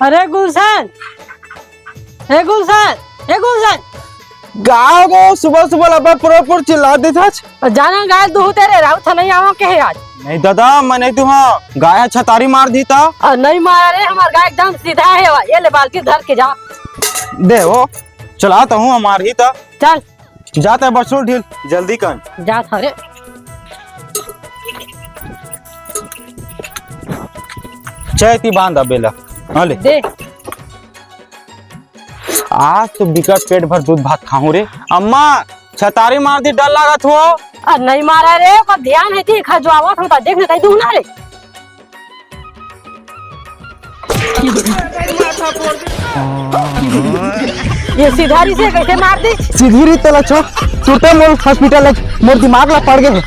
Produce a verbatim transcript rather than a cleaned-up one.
अरे गुलशन, ए गुलशन, ए गुलशन। का हो गो, सुबह सुबह लबा पुरपुर चिल्ला देथस। जाना गाय दुहू तेरे राउत नहीं आवा के हे आज। नहीं दादा, मैं नहीं दुहा। गाय ह छतारी मार दी ता। अ, नहीं मारा रे, हमार गाय एकदम सीधा हे। ये ले बाल्टी धर के जा। दे हो, चला तो हूँ हमार ही ता। चल। जात हे बछरू ढील, जल्दी कर। जात हरे। चैती बांध अबेला। हाँ ले। दे। आज तो बिकट पेट भर दूध भात खाहूं रे। अम्मा, छतारी मार दी, डर लागत हो। अ, नहीं मारा रे, ओकर ध्यान हे ती खजुआवत होता, देख नहीं तई दुहना रे। ये सीधा री से कैसे मार दी? सीधी री तेला छो, टूटे मोर हॉस्पिटल है, मोर दिमाग ला पड़ गए।